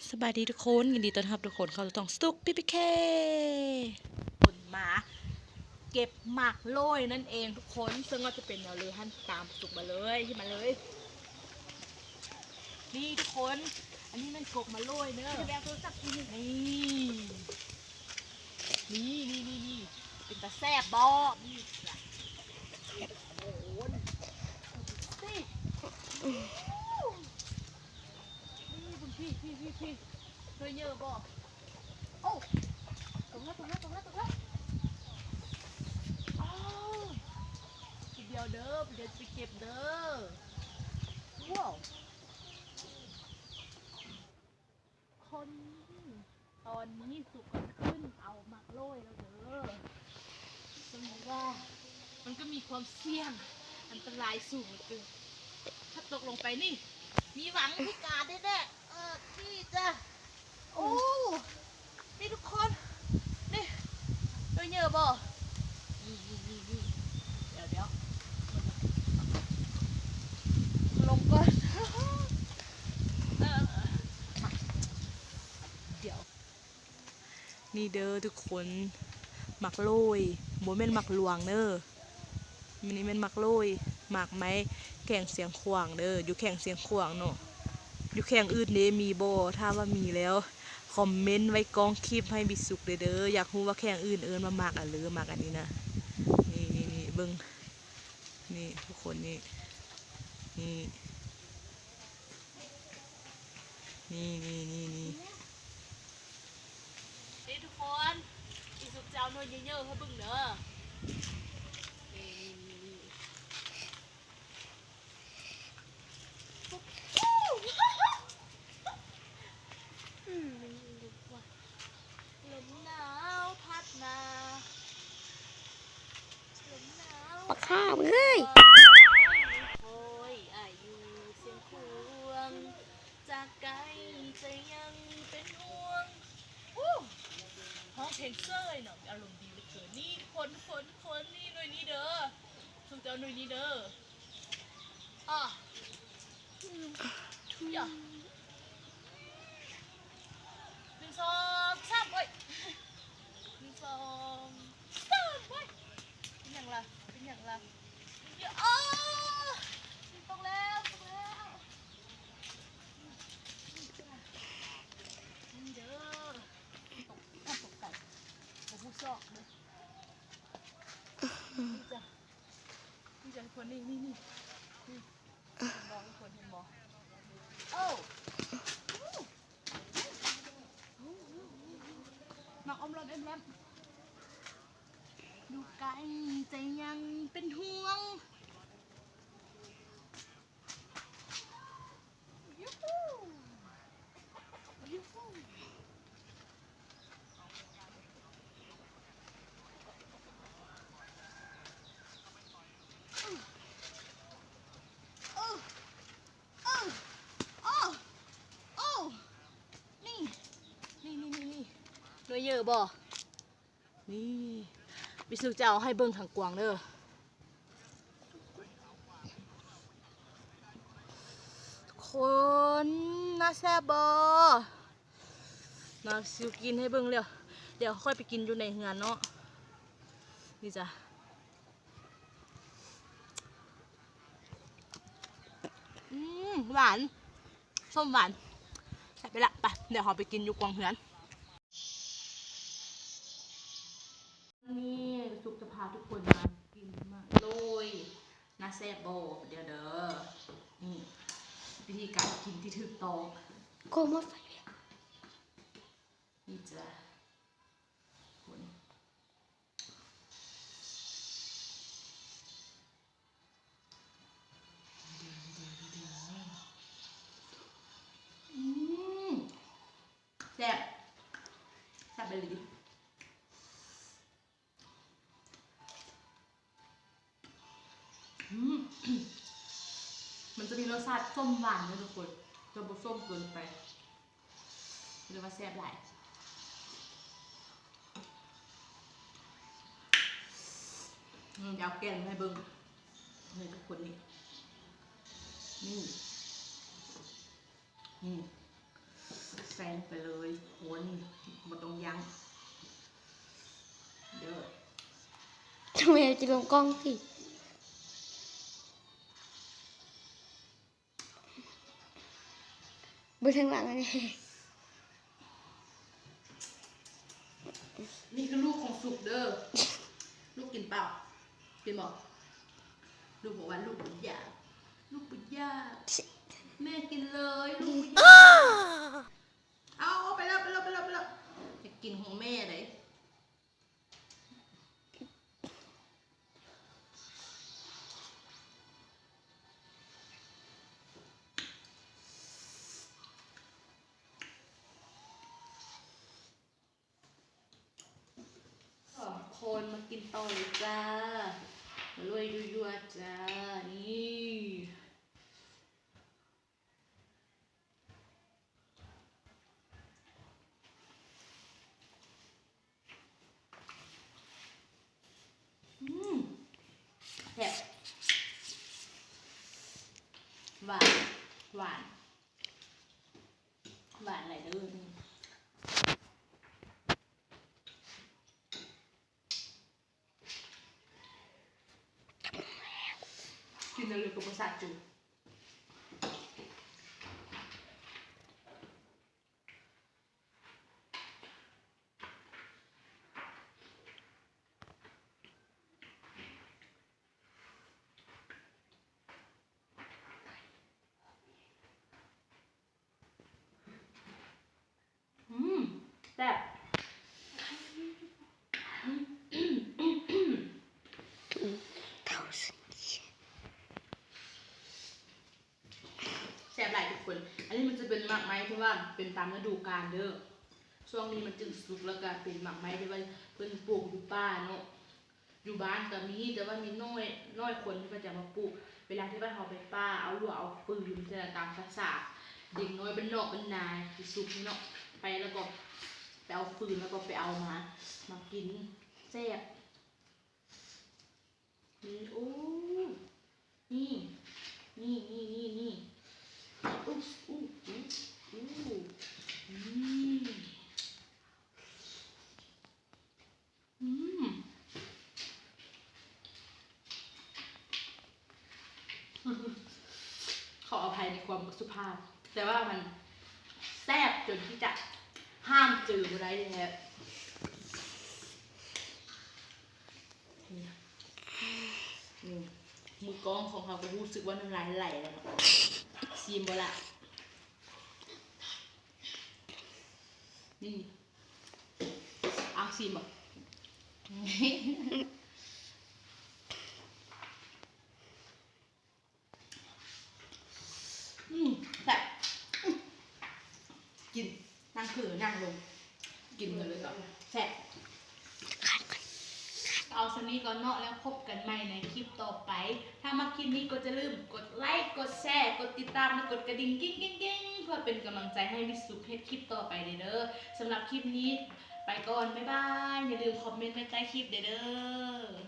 ສະບາຍດີທຸກຄົນ, ຍິນດີຕ້ອນຮັບທຸກຄົນເຂົ້າສູ່ຊ່ອງ ສະຕຸກ ພີພີເຄ. ຄົນມາເກັບໝາກໂລ້ຍນັ້ນເອງທຸກຄົນ, ເຊິ່ງວ່າຈະເປັນແນວເລີຫັ້ນ, ຕາມສະຕຸກມາເລີຍ, ມາເລີຍ. ນີ້ທຸກຄົນ, ອັນນີ້ແມ່ນກົກໝາກໂລ້ຍເດີ. ນີ້ ນີ້ ນີ້ ນີ້ ເປັນຕາແຊບບໍ່? ນີ້ ໂອ້ໂຫ ນີ້ ນີ້ເບິ່ງ ພີ້ ພີ້ ພີ້ ພີ້ ໜ່ວຍເຍີະບໍ່? ໂອ້ ຕົກແລ້ວ ຕົກແລ້ວ ຕົກແລ້ວ ຕົກແລ້ວ. ອ້າວ ດຽວເດີ ດຽວຊິເກັບເດີ. ວ້າວ ຄົນ ຕອນນີ້ສຸກກໍຂຶ້ນເອົາໝາກໂລ້ຍແລ້ວເດີ. ເຊິ່ງວ່າມັນກໍມີຄວາມສ່ຽງອັນຕະລາຍສູງເກີນ, ຖ້າຕົກລົງໄປນີ້ມີຫວັງພິການແທ້ໆ. ເອີ ນີ້ຈ້ະ. ໂອ້ ນີ້ທຸກຄົນ ນີ້ ໜ່ວຍເຍີະບໍ່? ນີ້ ນີ້ ນີ້ ນີ້ ດຽວ ດຽວ ລົງກ່ອນ. ເອີ ດຽວ ນີ້ເດີທຸກຄົນ, ໝາກໂລ້ຍ ບໍ່ແມ່ນໝາກຫຼວງເດີ. ນີ້ແມ່ນໝາກໂລ້ຍ ໝາກໄມ້ ແຂວງຊຽງຂວາງເດີ, ຢູ່ແຂວງຊຽງຂວາງເນາະ. ຢູ່ແຂວງອື່ນເດ ມີບໍ່? ຖ້າວ່າມີແລ້ວ ຄອມເມັນໄວ້ກ້ອງຄລິບໃຫ້ບິສຸກເດີ. ຢາກຮູ້ວ່າແຂວງອື່ນເອີ້ນວ່າໝາກອັນເລີ ໝາກອັນນີ້ນະ. ນີ້ ນີ້ ນີ້ ເບິ່ງ ນີ້ທຸກຄົນ ນີ້ ນີ້ ນີ້ ນີ້ ນີ້ ນີ້ ນີ້ ນີ້ ທຸກຄົນ, ອີສຸກຈະເອົາໜ່ວຍເຍີະໆໃຫ້ເບິ່ງເດີ. ນີ້ ນີ້ ນີ້ ນີ້ ອືມ ມັນດຸວ່າ ລົມໜາວພັດມາ ລົມໜາວ ປາຄາບເອີຍ ໂອ້ຍ ອ້າຍຢູ່ຊຽງຂວາງ ຈາກໄກໃຈຍັງເປັນຫ່ວງ. ໂອ້ ຮ້ອງເພງເສີຍເນາະ ອາລົມດີເຫຼືອເກີນ. ນີ້ທຸກຄົນ ທຸກຄົນ ທຸກຄົນ ນີ້ໜ່ວຍນີ້ເດີ, ຊຸມເຈົ້າໜ່ວຍນີ້ເດີ. ອາ ຢາ ໜຶ່ງ ສອງ ສາມ ໂອ້ຍ ໜຶ່ງ ສອງ ສາມ ໂອ້ຍ ເປັນຫຍັງລະ ເປັນຫຍັງລະ? ຢາ ອາ ຕົກແລ້ວ ຕົກແລ້ວ. ນີ້ເດີ ຕົກ ຕົກໄກ ບໍ່ຮູ້ຊອກເດີ. ນີ້ຈ້ະ ນີ້ຈ້ະ ທຸກຄົນ ນີ້ ນີ້ ນີ້ ນີ້ ເຫັນບໍ່ທຸກຄົນ ເຫັນບໍ່? ໂອ້ ໝາກອອມລອນແອມແລມ ຢູ່ໄກໃຈຍັງເປັນຫ່ວງ. ນີ້ ນີ້ ນີ້ ນີ້ ໜ່ວຍເຍີະບໍ່? ນີ້ ບິສຸກຈະເອົາໃຫ້ເບິ່ງທາງກວ້າງເດີ. ຄົນ ໜ້າແຊບບໍ່? ມາຊິວກິນໃຫ້ເບິ່ງແລ້ວ ດຽວຄ່ອຍໄປກິນຢູ່ໃນເຮືອນເນາະ. ນີ້ຈ້ະ ອືມ ຫວານ ສົ້ມຫວານ ແຊບໄປລະ. ໄປ ດຽວເຮົາໄປກິນຢູ່ກວາງເຮືອນ. ນີ້ສຸກຈະພາທຸກຄົນມາກິນໝາກໂລ້ຍ ໜ້າແຊບບໍ່? ດຽວເດີ ນີ້ວິທີການກິນທີ່ຖືກຕ້ອງ. ໂກມາໄຟ ນີ້ຈ້ະ ຄົນ ອືມ ແຊບ ແຊບອີ່ຫຼີ. ອືມ ມັນຈະມີລົດຊາດສົ້ມຫວານເດີທຸກຄົນ, ຈະບໍ່ສົ້ມເກີນໄປ. ເລີຍວ່າແຊບຫຼາຍ. ອືມ ດຽວເອົາແກະໃຫ້ເບິ່ງເລີຍທຸກຄົນ ນີ້ ນີ້ ນີ້ ນີ້. ໃສ່ລົງໄປເລີຍ ຄົນ ບໍ່ຕ້ອງຢັ້ງເດີ. ແມ່ຈະລົງກ້ອງຕິ ເບິ່ງທາງຫຼັງອັນນີ້. ນີ້ຄືລູກຂອງສຸກເດີ ລູກກິນເປົ່າ ກິນບໍ່? ລູກບອກວ່າລູກບໍ່ຢາກ ລູກບໍ່ຢາກ ແມ່ກິນເລີຍ ລູກບໍ່ຢາກ. ເອົາ ເອົາ ໄປແລ້ວ ໄປແລ້ວ ໄປແລ້ວ ໄປແລ້ວ ຢາກກິນຂອງແມ່ເດ້. ສອງຄົນມາກິນຕໍ່ເລີຍຈ້າ ລວຍຍົວໆ ຈ້າ ນີ້. ອືມ ແຊບ ຫວານ ຫວານ ຫວານຫຼາຍເດີ. ກິນແລ້ວກໍບໍ່ສະຈຸ. ອືມ ແຊບ ແຊບຫຼາຍທຸກຄົນ. ອັນນີ້ມັນຈະເປັນໝາກໄມ້ທີ່ວ່າເປັນຕາມລະດູການເດີ. ຊ່ວງນີ້ມັນຈຶ່ງສຸກ ແລ້ວກະເປັນໝາກໄມ້ທີ່ວ່າເພິ່ນປູກຢູ່ປ່າເນາະ. ຢູ່ບ້ານກໍມີ ແຕ່ວ່າມີນ້ອຍ ນ້ອຍຄົນທີ່ເຂົາຈະມາປູກ. ເວລາທີ່ວ່າເຮົາໄປປ່າ ເອົາລົວກເອົາຟືນ ຕາມພາສາເດັກນ້ອຍບ້ານນອກບ້ານນາ ຊິສຸກເນາະ ໄປແລ້ວກໍໄປເອົາຟືນ ແລ້ວກໍໄປເອົາມາ ມາກິນ ແຊບ. ນີ້ ໂອ້ ນີ້ ນີ້ ນີ້ ນີ້ ນີ້ ອຸ້ ອຸ້ ອຸ້ ອຸ້ ອືມ ອືມ ຂໍອະໄພໃນຄວາມບໍ່ສຸພາບ ແຕ່ວ່າມັນແຊບຈົນທີ່ຈະຫ້າມຈື່ບໍ່ໄດ້ແທ້ໆ. ນີ້ ນີ້ ມືກ້ອງຂອງເຮົາກໍຮູ້ສຶກວ່ານ້ຳລາຍໄຫຼແລ້ວເນາະ. ຊີມບໍ່ລະ? ນີ້ ເອົາຊີມບໍ່? ອືມ ແຊບ ອືມ ກິນ ນັ່ງຄືນັ່ງລົງ ກິນເລີຍກ່ອນ ແຊບ. ເອົາສ່ຳນີ້ກ່ອນເນາະ ແລ້ວພົບກັນໃໝ່ໃນຄລິບຕໍ່ໄປ. ຖ້າມັກຄລິບນີ້ກໍຢ່າລືມກົດໄລ ກົດແຊ ກົດຕິດຕາມ ແລະ ກົດກະດິ່ງ ກິ້ງໆໆ ເພື່ອເປັນກຳລັງໃຈໃຫ້ວິດສຸກເຮັດຄລິບຕໍ່ໄປເດີ. ສຳລັບຄລິບນີ້ໄປກ່ອນ ບາຍບາຍ. ຢ່າລືມຄອມເມັນໄວ້ໃຕ້ຄລິບເດີ.